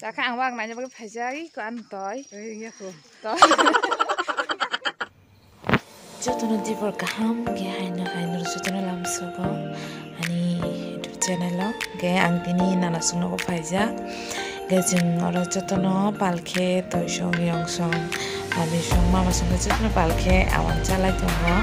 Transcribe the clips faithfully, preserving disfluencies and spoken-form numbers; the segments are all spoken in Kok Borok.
Chakha ang wak naina bagwi phaijak, iko ano toi. Ei, wngya kho. To. Jotono dibor kaham, ge haino haino jotono lamsogo. Ani YouTube channel o, ge ang tini nana songnogo phaijak. Ge chwng oro jotono palkhe, toisong, yongsong, mamisong, mamasong ge jotono palkhe, awang chalai tongo.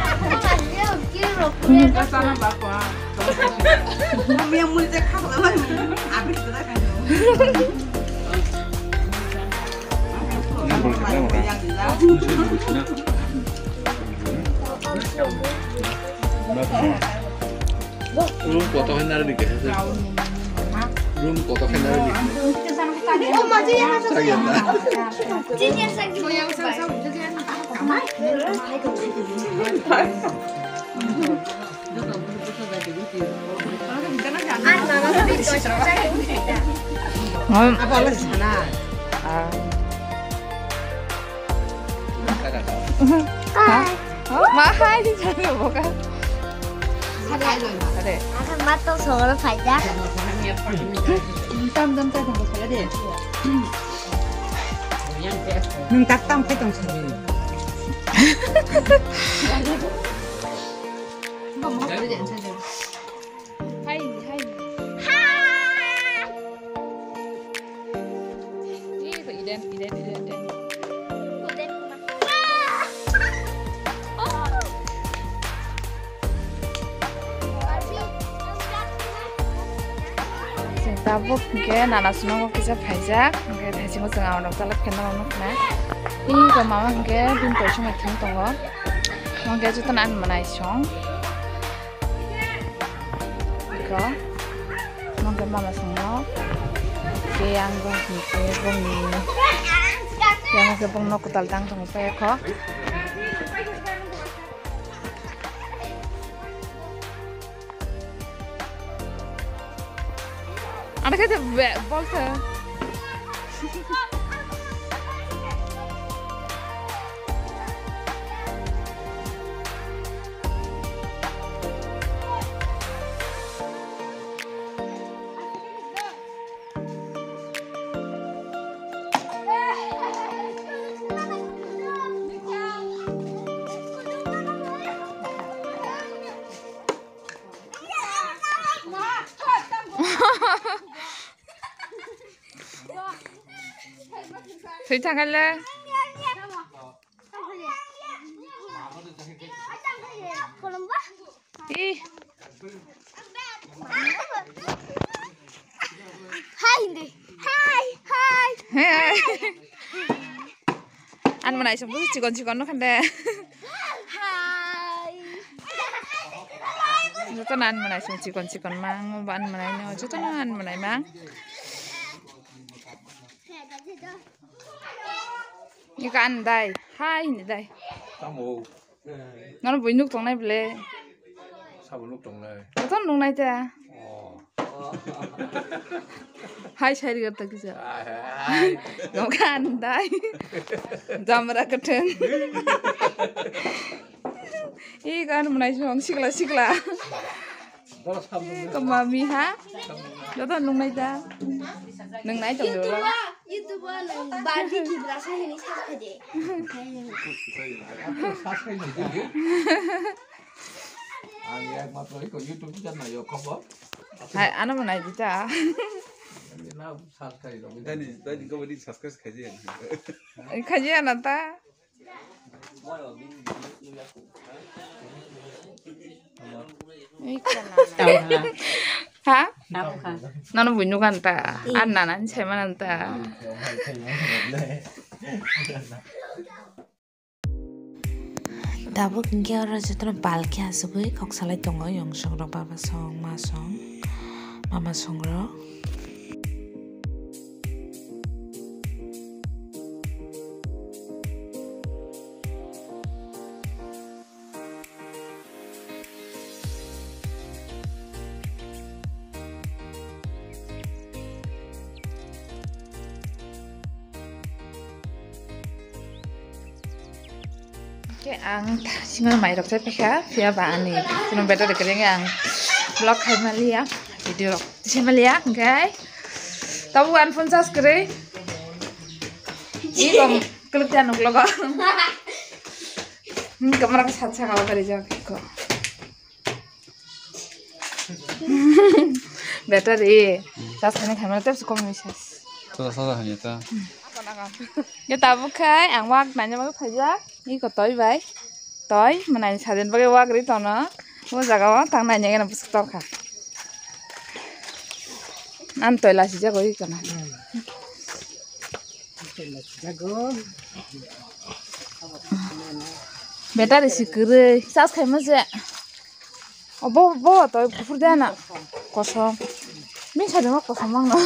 Room koto khe nari dikhe. Room koto khe nari dikhe. Ma hai di chalo boka. Ade. Ang mato sogro phaijak. Tam tam tam tam phaijak de. Nung tak tam khai tong sini. Hai, hai. Hai. Ih, iden, iden, iden, iden. Chwng tabuk hwnkhe nana swnamwi kisa phaijak, hwnkhe thaisingo chwng aonok chalak khe norok nukna. Ih, ko mama hwnkhe bini toisongma thwng tongo. Hwnkhe jotono ani mwnai song. Iko. Nongke mama songno. Ke ang bong ke bong ni. Yang ke bong nok tal dang tong pe ko. Ada kata bol ke. Thwi thangkhaile. Ih. Hai hindi. Hai, hai. Hai, hai. An mwnai song busi chikon chikon no khande. Hai. Joto nan mwnai song chikon chikon mang, ban mwnai no, joto nan mwnai mang. Ika an dai. Hai hindi dai. Tamo. Nono bui nuk tongnai ble. Sabo nuk tongnai. Joto nuk nai ta. Oh. Hai, sai riga ta kisa. Hai, hai. Nokan dai. Jamra katheng. Ih, kan mwnai song sikla, sikla. Ih, kemami ha? Joto nuk nai ta. Nuk nai tong dulu. YouTube o nung Barbie kibra sa hini sa khaje. Ang ekmatro iko YouTube channel yo khobor. Hai, ano mwnai dita. Na subscribe rok. Dani, dani ko bani subscribe khaji ya. Khaji ya na ta. Ha? Nono buino ganta. An nana ni sai mananta. Tabuk hwnkhe oro jotono balkhe asugwi kok salai tongo, yong song rok, baba song, ma song, mama song rok. Oke, ang sima mai rok chai pekha, phiya ba ani kuno battery kwrwi ang vlog khai maliya, video rok sai maliya, oke. Tabu one phone charge kwrwi. Iko kwlwk tiya nuk logo. Hmm, kamera khe sat saka o kari jak iko. Battery. Charge khaina khaimano tebse kom ni ses. Tola sala hanya ta. Ye tabuk khai ang wak nanya bagwi phaijak. Iko toi bai. Toi manai saden bagwi wak ri tono. O jaga o tang nanya gana bwswk torkha. An toi lasi jago iko na. Battery si kwrwi, charge khaima se. O bo, bo to kuphur de na. Kosom. Bini sade ma kosom ang no.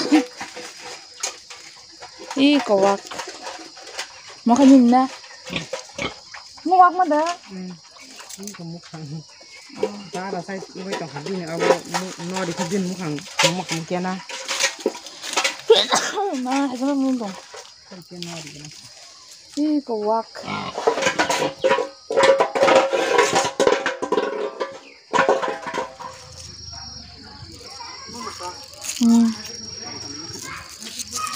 I kowak. Mo kha nini na. Mo wak ma da. Ni ko mukhang. Dara sai bai tong kha bini abo no di kha bini mukhang, mukhang kena. Ma, hai ma mung dong. Ih, kowak. Hmm.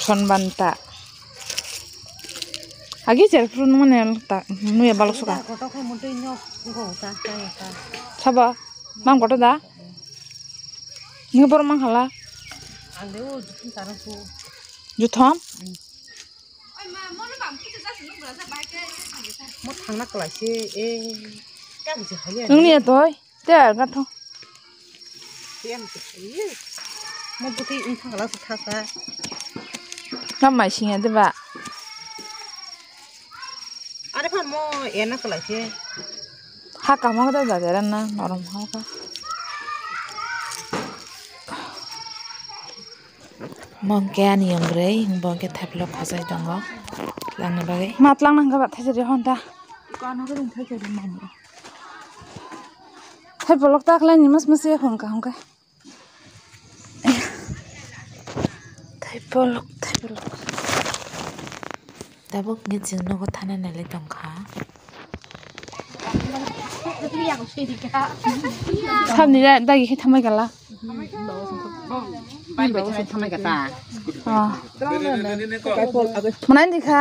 Sonbanta. Agi cher phuru nung mane ta nuya balok suka. Kotor khai muntui nyok go ta ta ta. Sabo, mang kotor da? Ni bor mang hala. Ande o juthum tara su. Juthum? Hmm. Mo thangna kwlai se, eh, kabo se haya. Nungni ya toi, te ar gatho. Tiyam se haya. Mo buti in thangla se thasa. Kam mai sing ya de ba. Are phan mo ena kwlai se. Ha kama da da na norom ha ka. Mo hwnkhe ani yongbrwi, bo hwnkhe thaipilok khosai tongo langna bagwi. Ma tlang nang khe ba thaisari hwn ta. Thaipilok ta khlai ni mas mas se hwn ka hwn khe. Thaipilok, thaipilok. Tabuk hwnkhe chwng nogo thana nailai tongkha. Sabni da-, dagi khe thamai gala. Ah. Manai di kha.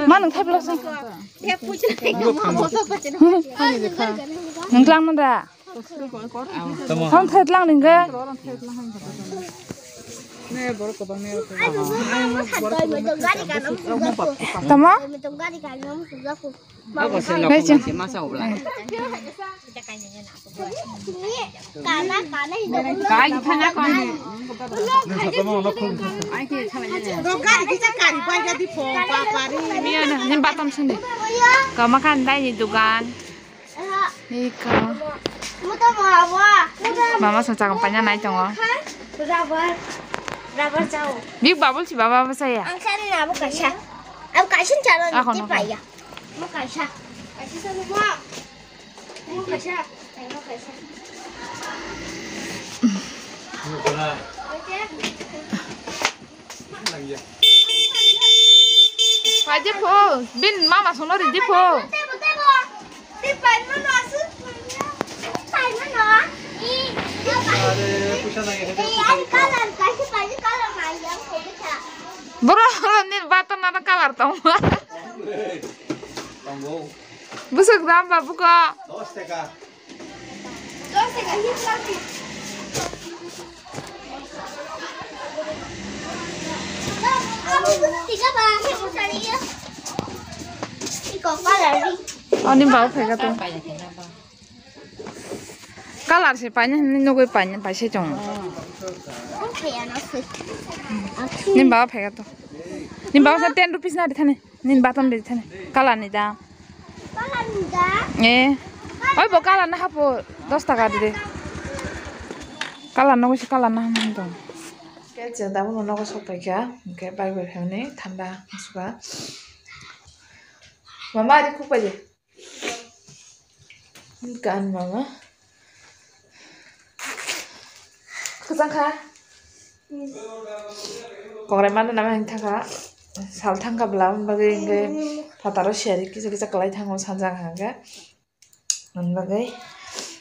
Ma nung thaipilok song. Nung tlang ma da? Tamo. Ham thai tlang ning ge. Tamo? Abo se lok Nei, ching. Masa obla. Kai thana ko. Ai ke chala. Gari kisa kari bai gadi pho, bapari. Miya na, nim batam sini. Kamakan dai ni dugan. Iko. Mama sa chakang panya nai tongo. Rubber. Rubber chao. Big bubble si baba ba saya. Ang sana na abo kaisa. Abo kaisa chalo. Ako ni no. Paya. Mo kaisa. Kaisa sana mo. Mo kaisa. Mo kaisa. Paide pho, bin mama sono ridi pho. Boro, boro ni bato nana kalar tong. Busuk dam babu ko. Dos taka. Ani bau phai ka to. Kalar se paina hinwi nugwi paina paisa chong. Ni bau phai ka to. Ni bau sa ten rupees na di thani. Nini batam de thani. Kalar ni dam. Kalar ni dam? Eh. Oi bo kalar na hapo dos taka de. Kalar no se kalar na ham dong. Ke je da bono nogo sok pai kha. Ke bai bai phani thanda suka. Mama ari khuk pai de. Kan mama. Kwchang kha. Kongrai mano nama hing thangkha. Sal thangkha bwla bagwi hingke phataro siyari kisa kisa kwlai thango sanjak hangkhe. Ang bagwi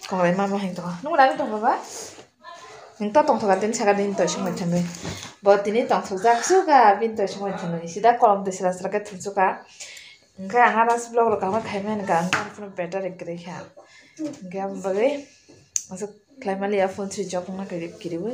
kongrai mama hing tongkha. Nung nani tong baba? Nwng to tongthoka tini saka nini toi songwi thangwi. Bo tini tongthokjak suka bini toi songwi thangwi. Sida kolom twi sra sra khe thumsuka. Hwnkhe ang anas vlog rok kaham khaimani ka ang phone battery kwrwi kha. Hwnkhe aboni bagwi aswk khlaimali ya phone switch off wngna kiriwi.